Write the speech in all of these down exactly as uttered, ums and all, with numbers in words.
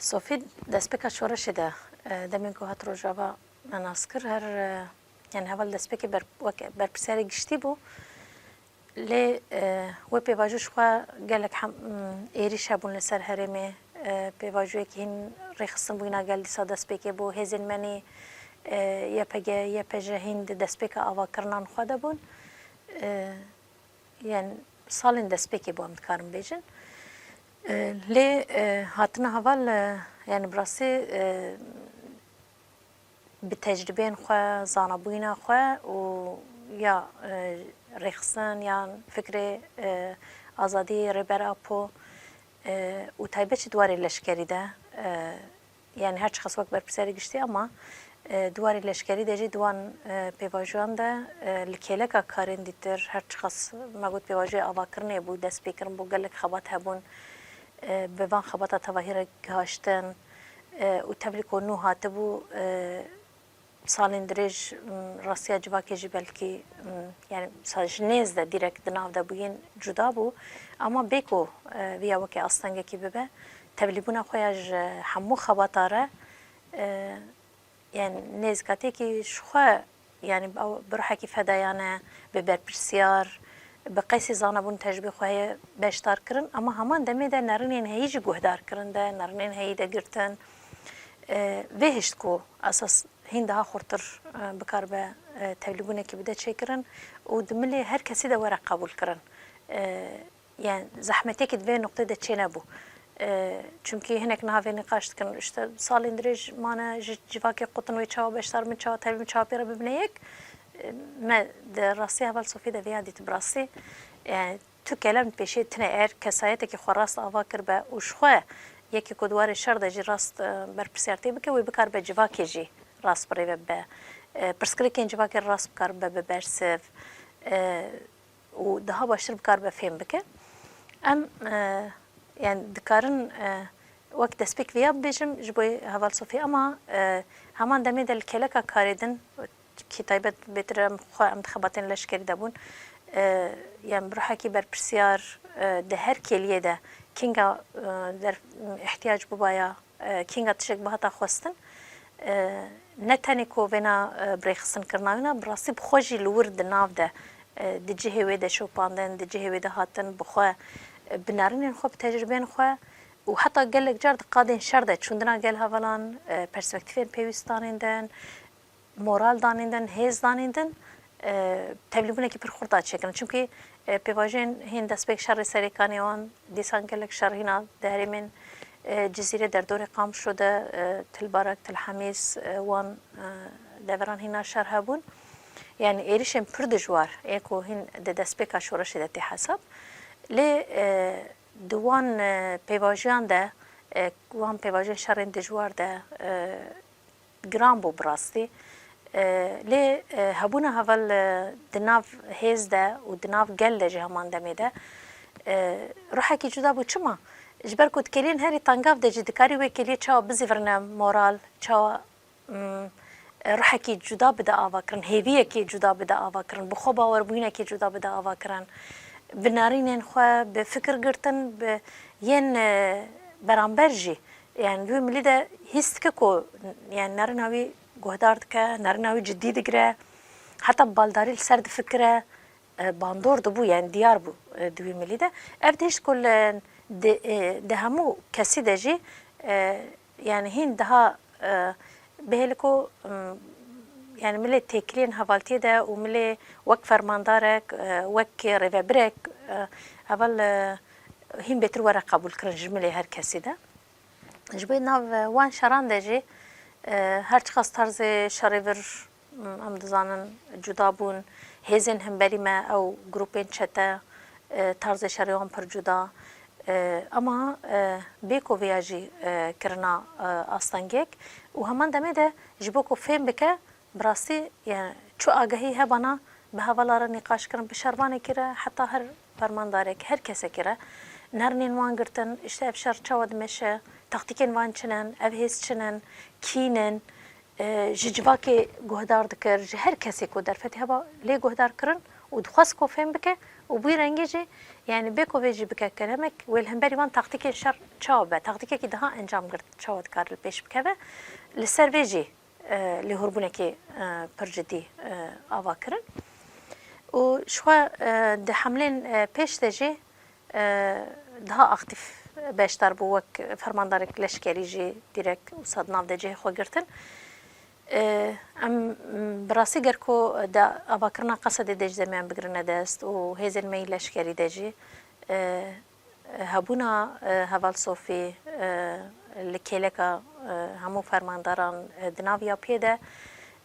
Sofî destpêka şoreşê de, e, demên ku hat Rojava me nas kir, her, e, yani heval destpêkê ber-, wek berpirsiyarê giştî bû. Lê, e, wê pêvajo ji xwe gelek hem, m, êrîş hebûn li ser herêmê. E, pêvajoyekî hîn rêxistin bûyîna gel dîsa destpêkê bû. Hêzên menî, e, Y P G, Y P J hîn di destpêka avakirinan xwe de bûn. E, yani salên destpêkê bû em dikarin bêjin. E, lê, e, hatina heval, e, yani bi rastî, e, bi tecribeyên xwe, zanabûyîna xwe û ya, e, rêxistin yan fikrê, e, azadî Rêber Apo, e, û taybet jî di warê leşkerî de, e, yani her çiqas wek berpirsiyarê giştî ama, e, di warê leşkerî de jî di wan, e, pêvajoyan de, e, li kêleka karên dîtir her çiqas me got pêvajoyê avakirinê bû, destpêkirin bû, gelek xebat hebûn, e, bi van xebata tevahî re gihaştin, e, û tevlî ku nû hatibû, e, salên dirêj, m, rastiya civakê jî belkî, m, yani sa ji nêz de dîrek di nav de bûyîn cuda bû. Ama bê ku, e, viya weke astengekî bibe, tevlîbûna xwe ya ji hemû xebata re, e, yani nêzîkatiyekî ji xwe, yani bi, bi ruhekî fedayane, bi berpirsiyar, bi qeysê zanabûn tecrûbê xwe heye beşdar kirin, ama heman demê de nerînên heyî jî guhdar kirin de, nerînên heyî de girtin. E, vê hişt ku esas hîn daha xurtir, e, bikaribe, e, tevlîbûnekî bide çêkirin û di milê her kesî de were qebûl kirin. E, yani zehmetiyekî di vê noqtê de çênebû. E, çimkî hinek niha vê nîqaş dikin, işte salên dirêj mane ji civakê qutin wê çawa beşdar bin, çawa tevlî bin, çawa pê re bibine yek. E, me di rastî heval Sofî de vêya dît bi rastî. Yani tu kelem pêşê tine er kesayetekî xwe rast ava kiribe û ji xwe yekî ku di warê şer de jî rast, e, berpirsiyar tê bike, wê bikaribe civakê jî rast bi rê ve bibe. E, pirsgirêkên civakê rast bikaribe bibe bersiv, e, û daha baştir bikaribe fêm bike. Em, e, yani dikarin, e, wek destpêk viya bibêjim ji bo heval Sofî, ama, e, heman demê de li kêleka karê din, kî taybet bêtir em xwe em di xebatên leşkerî de bûn. E, yani bi ruhekî berpirsiyar, e, di her kêliyê de kînga, e, der, ihtiyac bûbaya, e, kînga tiştek bihata xwestin, e, ne tenê ku vêna, e, birêxistin kirina wîna, bi rastî bi xwe jî li wir di nav de, e, di cihê wê de şopandin, di cihê wê de hatin, bi xwe, e, bi nerînên xwe, bi tecrûbeyên xwe û heta gelek car di qadên şer de çûndina gel hevalan, e, perspektîfên pêwîst danîndin, moral danîndin, hêz danîndin, e, tevlîbûnekî pir xurt a çêkirin. Çimkî, e, pêvajoyên hîn destpêk şerê Serêkanê wan, dîsan gelek şer hîna di herêmên, e, Cizîrê derdorê Qamişlo de, e, Til Barak, Til Hemîs, e, wan, e, deveran hîna şer hebûn. Yani êrîşên pir dijwar, ê ku hîn di destpêka şoreşê de tê hesab. Lê, e, di wan, e, pêvajoyan de, e, wan pêvajoyên şerên dijwar de, e, giran bû bi rastî. E, lê, e, hebûna heval, e, di nav hêz de û di nav gel de jî heman demê de, e, ruhekî cuda bû. Çima? Ji ber ku di kêliyên herî tengav de jî dikarî wê kêliyê çawa bizîvirine moral, çawa, mm, ruhekî cuda bide avakirin, hêviyekî cuda bide avakirin, bi xwe bawerbûyînekî cuda bide avakirin, bi nerînên xwe, bi fikir girtin, bi yên, e, beramber jî. Yani di wî milî de hîs dike ku, yani nerîna wî guhdar dike, nerîna wî cidî digire, heta bi baldarî li ser difikire, e, bandor dibû, yani diyar bû, e, di wî milî de. Ev dihişt ku li, di, e, di hemû kesî de jî, e, yani hîn daha, e, bihêle ku, m, yani milê têkiliyên hevaltiyê de û milê wek fermandarek, e, wek rêvebirek, e, heval, e, hîn bêtir were qebûlkirin ji milê her kesî de. Ji bo nav, e, wan şeran de jî, e, her çiqas tarzê şerê vir, m, em dizanin cuda bûn, hêzên hemberî me ew grûpên çete, e, tarzê şerê wan pir cuda, e, ama, e, bê ku vêya jî, e, kirina, e, astengek û heman demê de ji bo ku fêm bike, bi rastî, yani, çu agahî hebana bi hevala re nîqaş kirin, bi şervanekî re, heta her fermandarek, her kesekî re nerînên wan girtin, işte ev şer çawa dimeşe, taktîkên van çi ne, ev hêz çi ne, kî ne, e, ji civakê guhdar dikir, ji her kesê ku derfetê heba lê guhdar kirin û dixwest ku fêm bike Û bi wî rengî jî, yani bê ku vê jî bike kiremek, wê li hemberî van taktîkên şer çawa be, taktîkekî daha encam girt çawa dikare li pêş bikeve, li ser vê jî, e, lêhûrbûnekî, e, pir cidî, e, ava kirin. Û ji xwe, e, di hemlên, e, pêş de jî, e, daha aktîf beşdar bû, wek fermandarek leşkerî jî dîrek wisa di nav de cihê xwe girtin. E, em, bi rastî ger ku di avakirina Qesedê de ji demeyan bigirine dest û hêzên me yî leşkerî de jî, e, hebûna, e, Heval Sofî, e, li kêleka, e, hemû fermandaran, e, di nav yapiyê de,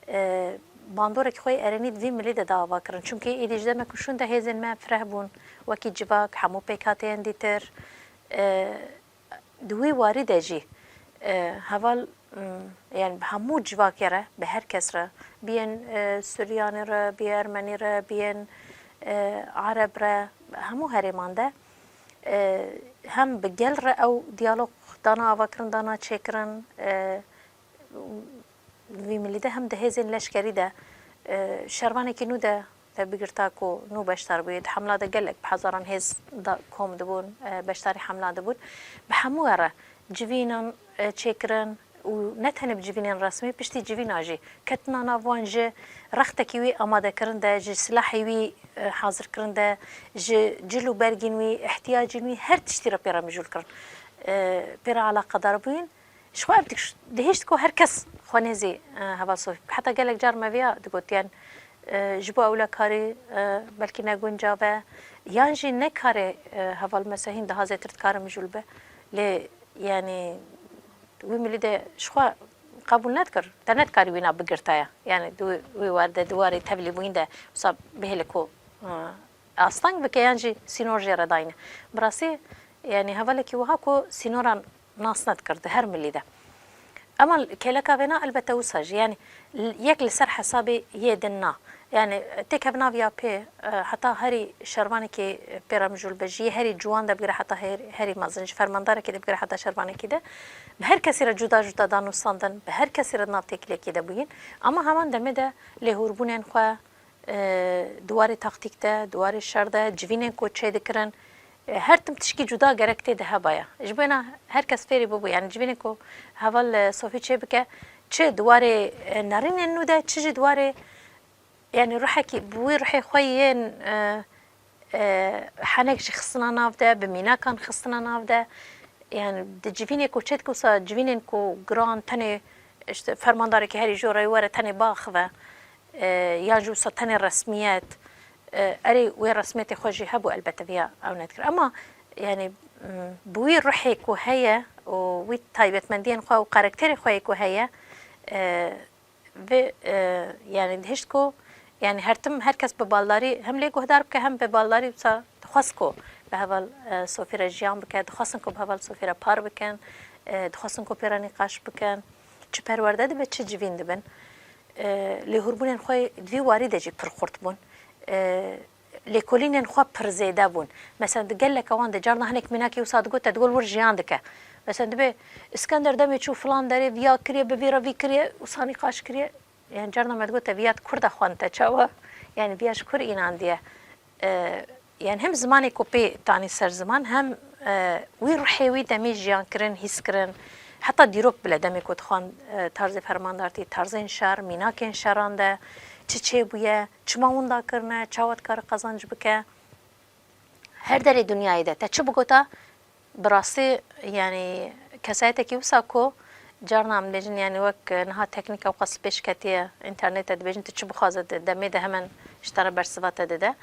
e, bandorek xwe yê erênî di vî milî de da ava kirin. Çimkî êdî ji demek û şûn de hêzên me fireh bûn, wekî civak, hemû pêkhateyên dîtir, e, di wî warî de jî, e, heval, m, yani bi hemû civakê re, bi her kes re, biyên, e, Suryanî re, biyê Ermenî re, biyên, e, Ereb re, hemû herêman de, e, hem bi gel re ew diyalog dana avakirin, dana çêkirin, e, Di vî milî de hem di hêzên leşkerî de, e, şervanekî nû de te bigirta ku nû beşdar bûye. Di hemla de gelek bi hezaran hêz da kom dibûn, e, beşdarî hemla dibûn. Bi hemû we re civînan, e, çêkirin û ne tenê bi civînên resmî, piştî civîna jî ketina nav wan ji rextekî wî amadekirin de, ji silahê wî, e, hazirkirin de, ji cil û bergên wî, ihtiyacên wî, her tiştî re pê re mijûl kirin. E, pê re eleqedar bûyîn. Ji xwe ev dik-, dihişt ku her kes xwe nêzî, e, Heval Sofî bike. Heta gelek car me viya digotiyen, e, ji bo ewlekarî, e, belkî ne guncav e, yan jî ne karê, e, Heval Mesehîn daha zêtir dikare mijûl be. Lê, yanî, wî milî de ji xwe qebûl nedikir. Te nedikarî wîna bigirtaya. Yanî, di wî, wî war de, di warê tevlîbûyîn de, wisa bihêle ku, e, asteng bike yan jî sînor jê re dayne. Bi rastî, yanî, hevalekî wiha ku sînoran nas nedikir di her milî de. Ema kêleka vêna elbette wisa jî, yanî l-, yek li ser hesabê yê din na. Yanî têkevina viya pê, e, heta herî şervanekî pê re mijûl be, ji yê herî ciwan de bigire heta her-, herî mezin, ji fermandarekî de bigire heta şervanekî de, bi her kesî re cuda cuda da nûsandin, bi her kesî re di nav têkilekê de bûyîn. Ema heman demê de lêhûrbûnên xwe, e, di warê taktîk de, di warê şer de, civînên ku çêdikirin, e, her tim tişkî cuda gerek tê de hebaya. Ji bo wêna her kes fêrî bibû, yani civînên ku heval, e, Sofî çêbike, çi di warê, e, nerînên nû de, çi jî di warê, yani ruhekî, bi wî ruhê xwe yên, e, e, henek jî xistina nav de, bi mînakan xistina nav de. Yani di civînê ku çêdike wisa civînên ku giran tenê, işte, fermandarekî herî jor re were tenê biaxive, e, yan jî wisa tenê resmiyet, e, erê wê resmiyetê xwe jî hebû elbette viya ew nedikir. Ema yani, m, bi wî ruhê ku heye û wî taybetmendiyên xwe û karakterê xwe yê ku heye, e, Vê, e, yani dihişt ku, yani her tim her kes bi baldarî hem lê guhdar bike hem bi baldarî wisa dixwest ku bi heval, e, Sofî re jiyan bike, dixwestin ku bi heval Sofî re par bikin, e, dixwestin ku pê re nîqaş bikin. Çi perwerde dibe, çi civîn dibin. E, lêhûrbûnên xwe di vî warî de jî pir xurt bûn. E, lêkolînên xwe pir zêde bûn. Mesela di geleka wan de carna hinek mînakî wisa digot, te digot wir jiyan dike. Mesela dibê Îskender demê çû filan derê viya kiriye, bi vî re vî kiriye, wisa nîqaş kiriye. Yani carna me digot te viya di kur de xwend te çawa? Yani viya ji kur înandiye? E, yani hem zimanê ku pê tanî ser ziman hem, e, wî ruhê wî demê jiyan kirin, hîs kirin. Heta dîrok bile demê ku dixwend, e, tarzê fermandartî, tarzên şer, mînakên şeran de çi çêbûye, çima winda kirine, çawa dikare qazanc bike. Her derê dinyayê de te çi bigota, bi rastî, yani, kesayetekî wisa ku carna em dibêjin, yani, wek niha teknîka wqas li pêş ketiye, înternetê dibêjin, tu çi bixwaze di demê de hemen ji te re bersiva te dide.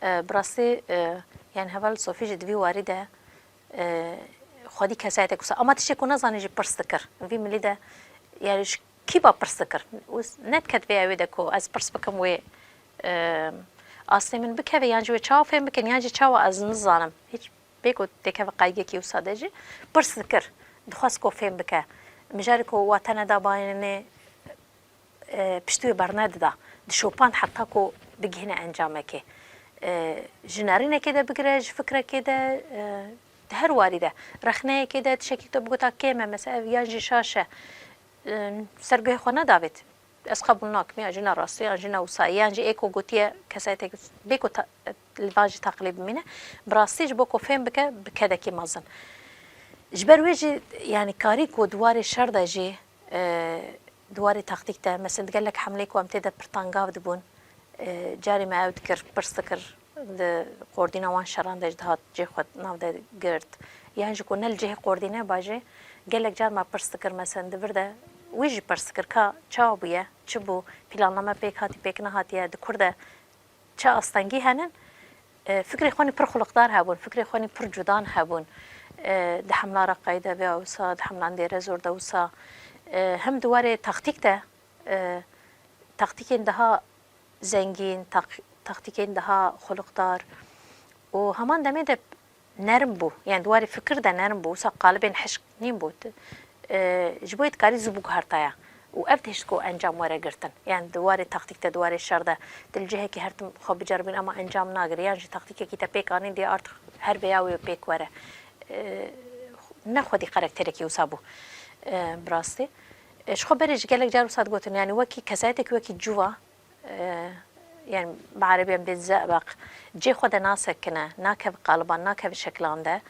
E, bi rastî, e, yani, heval Sofî jî di vî warî de, e, xwedî kesayetek wisa. Ama tiştê ku nezanî jî pirs dikir. Vî milî de, yani, ji kî ba pirs dikir? Û s-, nediket vê ewê de ku ez pirs bikim wê, e, astê min bikeve, yan jî wê çawa fêm bikin, yan jî çawa ez nizanim. Hiç bê ku têkeve qaygekî wisa de jî pirs dikir. Dixwest ku fêm bike. Mijarê ku wa te neda bayênê, e, piştî wê bernedida. Dişopand heta ku bigihîne encamekê. E, ji nerînekê de bigire, ji fikrekê de, e, di her warî de. Rexneyekê de tiştekî tu bigota kêm e, mesela ev yan jî şaş e. E, ser guhê xwe nedavêt. Ez qebûl nakim, ya jî ne rastî, yan jî ne wisa ye, yan jî ê ku gotiye kesayetek bê ku ta-, li va jî taqilî bimîne. Bi rastî ji bo ku fêm bike, bi kedekî mezin. Ji ber wê jî, yanî karî ku di warê şer de jî, e, di warê taktîk de, mesela di gelek hemleyê ku em tê de pirtangav dibûn, e, carê me ew dikir, pirs dikir, di qordîna wan şeran de jî dihat cê xwe nav de girt. Yan jî ku ne li cihê qordîne ba jî, gelek car me pirs dikir, mesela di vir de wî jî pirs dikir, ka çawa bûye, çi bû, planlame pêk hatî, pêk nehatiye, di kur de çi astengî henin, e, fikrê xwe nî pir xuliqdar hebûn, fikrê xwe nî pir cudan hebûn. E, di hemla Reqayê de veya wisa, di hemla Dêrezor de wisa, e, hem di warê taktîk de, e, taktîkên daha zengîn, tak-, taktîkên daha xuliqdar û heman demê de nerm bû. Yani di warê fikir de nerm bû. Wisa qalibên hişk nîn bû. T-, e, ji bo yê dikarî zû biguhertaya. Û ev tişt ku encam were girtin. Yani di warê taktîk de, di warê şer de, tu li cihekî her tim xwe biceribîn ama encam nagire. Yan jî taktîkekî te pêk anîn diye artık her vêya wê pêk were. E, ne xwedî karakterekî wisa bû. E, bi rastî. E, ji xwe berê ji gelek car wisa digotin. Yani wekî kesayeteke wekî cuva, e, yani bi erebî em bên ze'beq, cê xwe de nasekine, nakeve qaliban, nakeve şekilan de,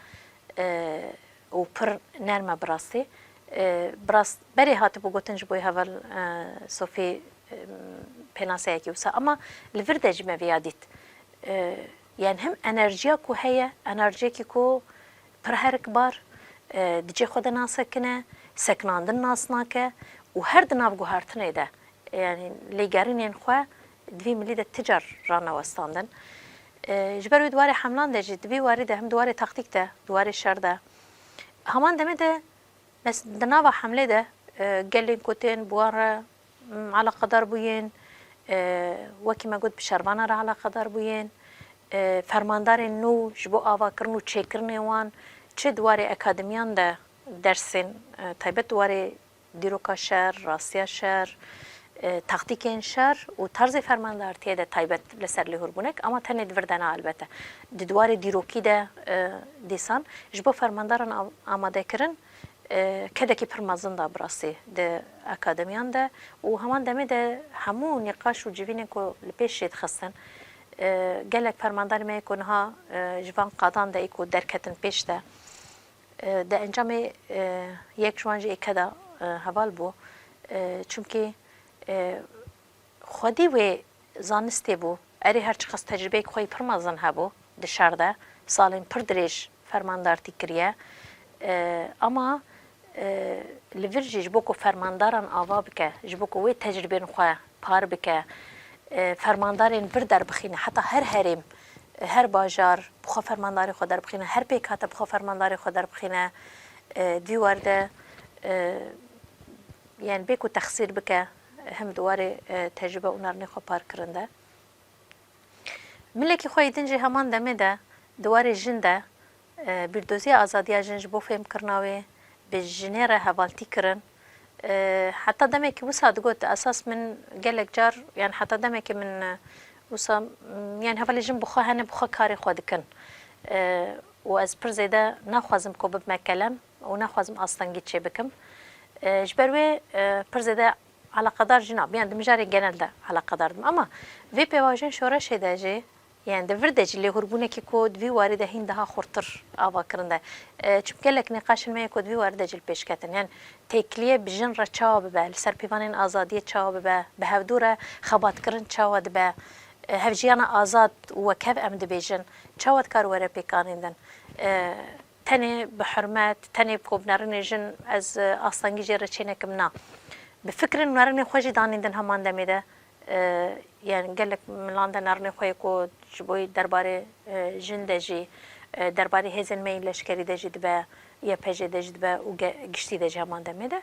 e, û pir nerm e bi rastî. E, bi rast berê hatibû gotin ji bo heval, e, Sofî, e, pênaseyekî wisa. Ama li vir de jî me vêya dît. E, yani hem enerjiya ku heye, enerjiyekî ku pir herikbar, e, di cê xwe de nasekine, sekinandin nas nake û her di nav guhertinê de, yani lêgerînên xwe di vî milî de ti car rane westandin. E, ji ber wê di warê hemlan de jî, di vî warî de hem di warê taktîk de, di warê şer de, heman demê de mes-, di nava hemlê de, e, gelên ku tên bi wan re, m, eleqedar bûyên, e, wekî me got bi şervana re eleqedar bûyên, e, fermandarên nû ji bo avakirin û çêkirinê wan çi di warê akademiyan de dersên, e, taybet di warê dîroka şer, rastiya şer, e, taktîkên şer û tarzê fermandartiyê de taybet li ser lêhûrbûnek, ama tenê di vir de ne elbete. Di di warê dîrokî de, e, dîsan ji bo fermandaran am-, amadekirin, e, kedekî pir mezin da bi rastî di akademiyan de û heman demê de hemû nîqaş û civînên ku li pêş jê dixistin, e, gelek fermandarê me yê ku niha, e, ji van qadan de yê ku derketin pêş de, e, di encamê, e, yek ji wan jî ê keda, e, heval bû. E, çimkî, e, xwedî wê zanistê bû. Erê her çiqas tecrûbeyek xwe yî pir mezin hebû di şer de, salên pir dirêj fermandartî kiriye. E, ama, e, li vir jî ji bo ku fermandaran ava bike, ji bo ku wê tecrûbên xwe par bike, e, fermandarên vir derbixîne, heta her herêm, e, her bajar bi xwe fermandarê xwe derbixîne, her pêkhate bi xwe fermandarê xwe derbixîne, e, di vî warî de, e, yani bê ku texsîr bike, hem di warê, e, tecrûbe û nerinê xwe par kirin de. Milekî xwe yê din jî heman demê de di warê jin de, e, bîrdoziya azadiya jin ji bo fêmkirina wê bi jinê re hevaltî kirin. E, heta demekî wisa digot, esas min gelek car, yani heta demekî min, e, wisa, m, yani hevalê jin bi xwe hene, bi xwe karê xwe dikin. E, û ez pir zêde naxwazim ku bibime kelem û naxwazim astengî çêbikim. E, ji ber wê, e, pir zêde eleqedar jî nabim, yan di mijarê genel de eleqedar dim. Ama vê pêvajoyên şoreşê de jî, yani di vir de jî lêhûrbûnekî ku di vî warî de hîn daha xurtir ava kirin de. E, çimkî gelek nîqaşên me yê ku di vî warî de jî li pêş ketin. Yani têkiliyê bi jin re çawa bibe, li ser pîvanên azadiyê çawa bibe, bi hevdû re xebatkirin çawa dibe, e, hevjiyana azad û wekhev em dibêjin, çawa dikar were pêkanîndin. E, tenê bi hurmet, tenê bi ku bi nerînê jin ez, e, astengî jê re çênekim, na. Bi fikr û nerînê xwe jî danîn din heman demê de, e, yani gelek milan de nerînê xwe yê ku ji bo derbarê, e, jin de jî, e, derbarê hêzên me yên leşkerî de jî dibe, Y P J de jî dibe û ge-, giştî de jî heman demê de,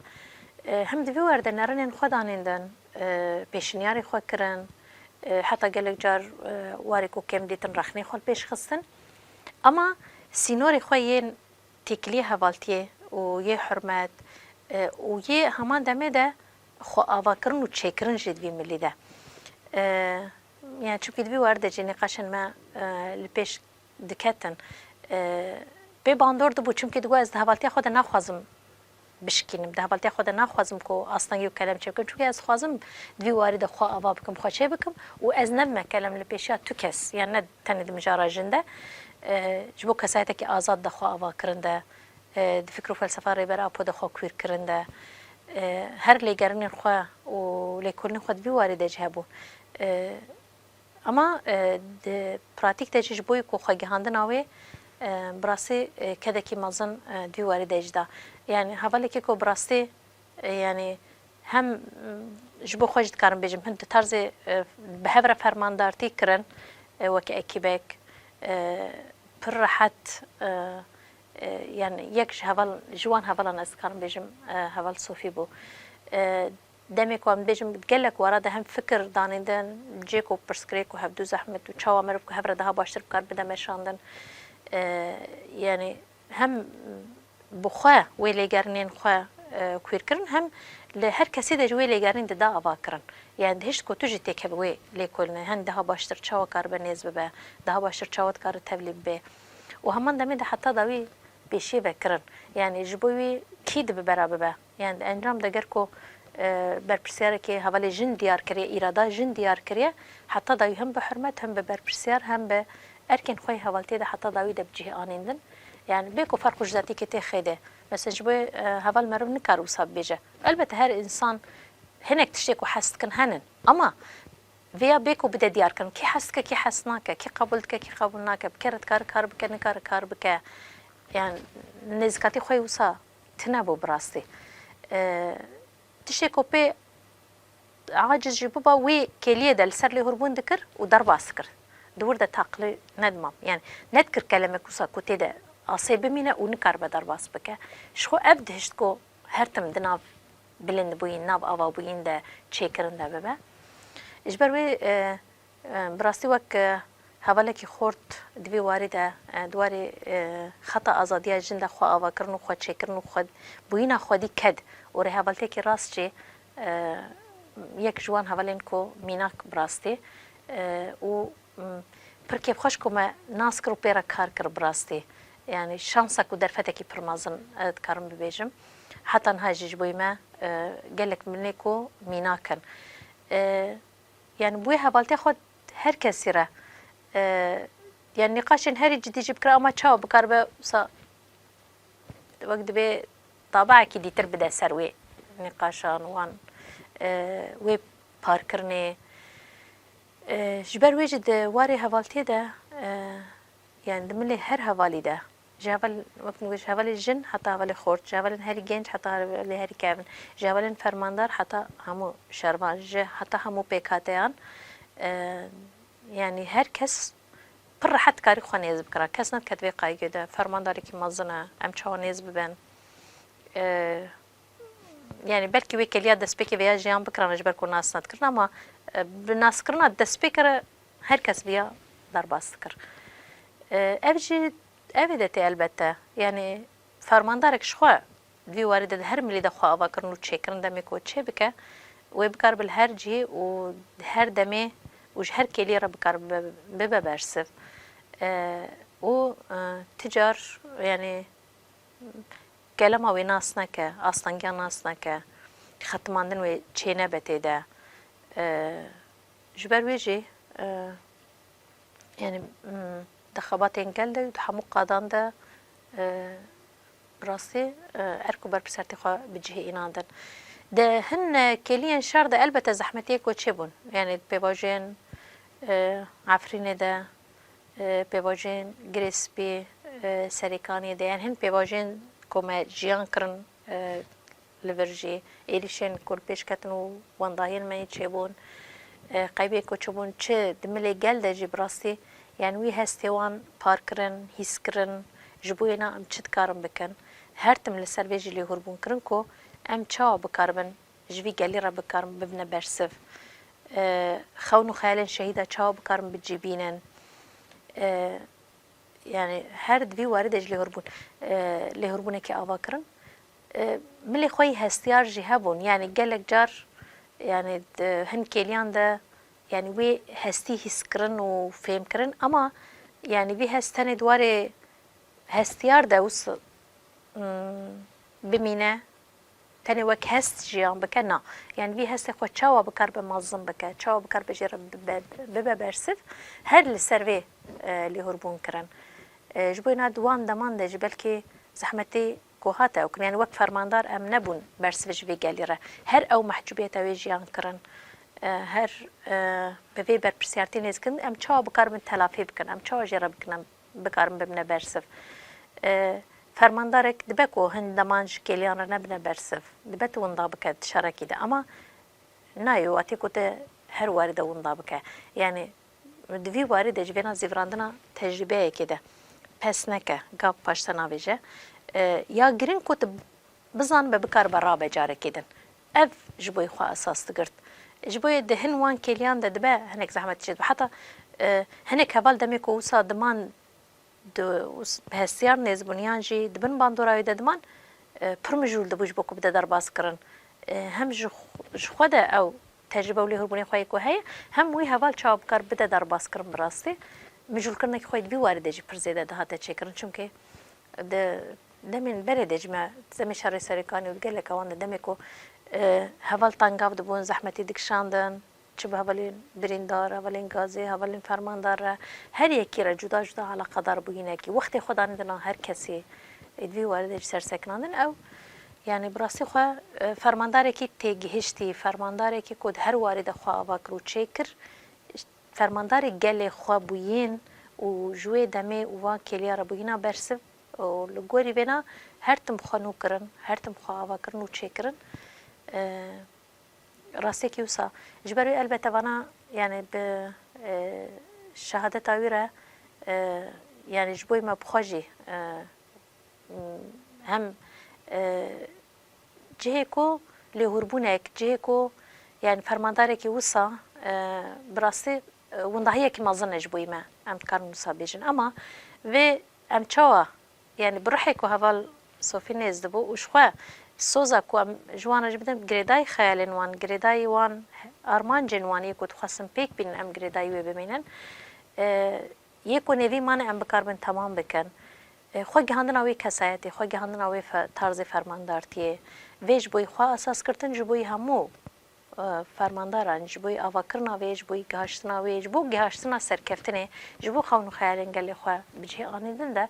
e, hem di vî wer de nerînên xwe danîn din, e, pêşniyarê xwe kirin, e, heta gelek car, e, warê ku kêm dîtin rexnê xwe li pêş xistin. Ama sînorê xwe yên têkiliyê hevaltiyê û yê hurmet, e, û yê heman demê de xwe avakirin û çêkirin jî di vî milî de. E, yani çimkî di vî warî de jî nîqaşên me, e, li pêş diketin. E, pê bandor dibû, çimkî digot ez di hevaltiya xwe de naxwazim bişkînim. Di hevaltiya xwe de naxwazim ku astengî û kelem çêbikim. Çunke ez dixwazim di vî warî de xwe ava bikim, xwe çêbikim û ez nebime kelem li pêşiya tu kes, yan ne tenê di mijara jin de. E, ji bo kesayetekî azad de xwe avakirin de, e, di fikr û felsefa Rêber Apo de xwe kwîrkirin de, e, her lêgerînên xwe û lêkolînên xwe di vî warî de jî hebûn. E, Ama, e, di pratîk de jî ji bo ku xwegihandina wê, e, bi rastî, e, kedekî mezin, e, di wî warî de jî da. Yanî hevalekê ku bi rastî, e, yanî hem, m, ji bo xwe jî dikarim bêjim, hin di tarzê, e, bi hev re fermandartî kirin, e, weke ekîbek, e, pir rehet, e, e, yanî yek ji heval, ji wan hevalan ez dikarim bêjim, e, heval Sofî bû. E, Demê ku em dibêjin gelek wara de hem fikir danîn din, cihê ku pirsgirêk û hevdû zehmet û çawa meriv ku hev re daha baştir bikar bide meşandin. E, yanî hem bi xwe wê lêgerînên xwe, e, kwîr kirin, hem li her kesî de ji wê lêgerîn dida ava kirin. Yanî dihişt ku tu jî têkevî wê lêkolînê, hen daha baştir çawa karibe nêz bibe, daha baştir çawa dikare tevlî bibe. Û heman demê de heta dawî pêşiyê vekirin. Yanî ji bo wî kî dibe bera bibe. Yanî di encam de ger ku, e, berpirsiyarekê hevalê jin diyar kiriye, îrada jin diyar kiriye, heta dawî hem bi hurmet, hem bi berpirsiyar, hem bi erkên xwe yê hevaltiyê de heta dawî de bi cihê anîn din. Yanî bê ku ferq û cidatîkê tê xêdê. Mesela ji bo, e, heval meriv nikare wisa bibêje. Elbette her însan hinek tiştê ku hez dikin henin. Ama vêya bê ku bide diyar kirin. Kî hez dike, kî hez nake, kî qebûl dike, kî qebûl nake, bi kê re dikare kar bike, nikare kar bike. Yanî nêzîkatî xwe yê wisa tune bû bi rastî. E, tiştê ku pê aciz jî biba, wê kêliyê de li ser lêhûrbûn dikir û derbas dikir. Di wir de taqlî nedimam. Yanî nedikir kelemek wisa ku tê de asê bimîne û nikaribe derbas bike. Ji xwe ev dihişt ku her tim di nav bilindbûyîn, nav avabûyîn de çêkirin de bibe. Ji ber wê, e, e, bi rastî wek, e, hevalekî xort di vî warî de, e, di warê, e, xeta azadiya jin de xwe avakirin û xwe çêkirin û xwe bûyîna xwedî ked û rêhevaltiyekî rast jî, e, yek ji wan hevalên ku mînak bi rastî, e, û, m, pir kêfxweş ku me nas kir û pê re kar kir bi rastî. Yanî şansa ku derfetekî pir mezin, e, dikarim bibêjim. Heta niha jî ji bo me, e, gelek milinê ku mînak in. E, Yanî bi wê hevaltiya xwe her kesî re, e, yanî nîqaşên herî cidî jî bikira, ama çawa bikaribe wisa wek dibê tabaekî dîtir bide ser wê nîqaşan wan, e, wê parkirinê. E, ji ber wê jî di warê hevaltiyê de, e, Yanî di milê her hevalî de, ji heval, wek min got, ji hevalê jin heta hevalê xort, ji hevalên herî genc heta hevalê herî kevin, ji hevalên fermandar heta hemû şervan, ji heta hemû pêkhateyan, e, yanî her kes pir rehet dikarî xwe nêz bikira. Kes nedikete vê qaygê de, fermandarekî mezin e, em çawa nêz bibin? E, Yanî belkî wê keliya destpêkê vêya jiyan bikirane ji ber ku nas nedikirin, ama, e, bi naskirina destpêkê re her kes viya derbas dikir. E, ev jî, ev ê de tê elbette. Yanî fermandarek ji xwe di vî warî de di her milî de xwe avakirin û çêkirin demê ku çê bike, wê bikaribe li her cihê û di her demê û ji her kêliyê re bikaribe bibe bersiv. E, û, e, ti car, yanî, Kelema wê nas neke, astengiya nas neke, xetimandin wê çênebe tê de. E, ji ber wê jî, e, yanî, m, di xebatên gel de û di hemû qadan de, e, bi rastî, e, erk û berpirsiyartî xwe bi cihê înandin. Di hin, e, kêliyên şer de elbete zehmetiyê ku çêbûn. Yanî di pêvajoyên, e, Efrînê de, e, pêvajoyên Girê Spî, e, Serêkaniyê de, yan hin pêvajoyên ku me jiyan kirin, e, li vir jî êrîşên ku li pêş ketin û wendahiyên me yê çêbûn, e, qeybê ku çêbûn, çi di milê gel de jî bi rastî, yan wî hestê wan parkirin, hîskirin, ji bo yê na em çi dikarin bikin, her tim li ser vê jî lêhûrbûn kirin ku em çawa bikaribin ji vî gelî re bikarin bibine bersiv. E, xewn û xeyalên şehîda çawa bikarin bicîbînin. E, yanî her di vî warî de ji lêhûrbûn, e, lêhûrbûnekê ava kirin. E, milê xwe yî hestiyar jî hebûn. Yanî gelek car, yanî di hin kêliyan de, yanî wê hestî hîs kirin û fêm kirin, ama yanî vî hest tenê di warê hestiyar de wis, m, bimîne, tenê wek hest jiyan bike, na. Yani vî hestê xwe çawa bikar be mezin bike, çawa bikar be jê re bibe, bibe bersiv, her li ser vê, e, lêhûrbûn kirin. E, ji bo na di wan deman de jî belkî zehmetî ku hate ew kirin, yani wek fermandar em nebûn bersiv ji vê gelî re. Her ew mehcûbiyeta wê jiyan kirin. E, her, e, bi vê berpirsiyartî nêz kirin, em çawa bikarin telafî bikin, em çawa jê re bikin, em bikarin bibine bersiv. E, fermandarek dibe ku hin deman ji kêliyan re nebine bersiv, dibe tu winda bike di şerekî de. Ama nayê, watê ku te her warî de winda bike. Yani di vî warî de ji vêna zîvirandina tecrûbeyekê de pes neke, gav paşte navêje. E, ya giring ku tu bizanibe bikaribe rabe carekê din. Ev ji bo xwe esas digirt. Ji bo yê di hin wan kêliyan de dibe hinek zehmet çê dibe. Heta, e, hinek heval demê ku wisa diman di, wis-, bi hestiyar nêzbûn yan jî di bin bandora wê de diman, e, pir mijûl dibû ji bo ku bide derbas kirin. E, hem ji xw-, ji xwe de ew tecrûbe û lêhûrbûnê xwe yê ku heye, hem wî heval çawa bikar bide derbas kirin bi rastî. Mijûlkirinekî xwe yê di vî warî de jî pir zêde dihate çêkirin. Çimkî di demên berê de jî me, demê şerê Serêkanî û di geleke wan de demê ku, e, heval tengav dibûn, zehmetî dikişandin, çi bi hevalên birîndar, hevalên gazê, hevalên fermandar re, her yekî re cuda cuda eleqedar bûyînekî, wextê xwe danî dina her kesî, ê di vî warî de jî ser sekinandin ew, yani bi rastî xwe, e, fermandarekî têgihiştî, fermandarekî ku di her warî de xwe ava kir û çêkir, fermandarê gelê xwe bûyîn û ji wê demê û van kêliya re bûyîna bersiv û li gorî vêna her tim xwe nû kirin, her tim xwe ava kirin û çêkirin. E, Rastiyekî wisa. Ji ber wê elbette vana, yani bi, e, şehadeta wî re, e, yani ji bo me bi xwe jî, e, m, hem, e, cihê ku lêhûrbûnek, cihê ku yani fermandarekî wisa, e, bi rastî, e, windahiyekî mezin e ji bo me, em dikarin wisa bêjin. Ama vê em çawa Yani bi ruhê ku heval Sofî nêz dibû û ji xwe soza ku em ji wan re jî bidin, girêdayî xeyalên wan, girêdayî wan, armancên wan yê ku dixwestin pêk bînin, em girêdayî wê bimînin. E, yê ku nêvî mane em bikaribin temam bikin. E, xwe gihandina wê kesayetê, xwe gihandina wê fe-, tarzê fermandartiyê, vê ji bo yî xwe esas girtin, ji bo yî hemû e, fermandaran ji bo yî avakirina wê, ji bo yî gihaştina wê, ji bo gihaştina serkeftinê, ji bo xewn û xeyalên gelê xwe bi cihê anînin de,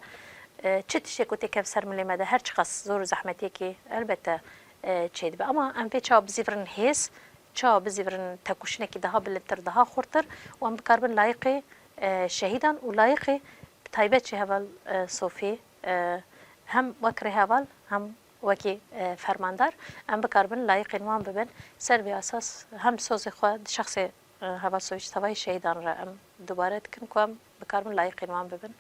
e, çi tiştê ku têkev ser milê me de her çiqas zor û zehmetiyekî elbette, e, çêdibe. Ama em vê çawa bizîvirin hêz, çawa bizîvirin tekoşînekî daha bilindtir, daha xurttir û em bikaribin layiqê, e, şehîdan û layiqê bi taybet jî heval, e, Sofî, e, hem wek rêheval hem wekî, e, fermandar, em bikaribin layiqên wan bibin. Ser vê esas hem sozê xwe di şexsê, e, Heval Sofî ji tevayî şehîdan re em dubare dikin ku em bikaribin layiqên wan bibin.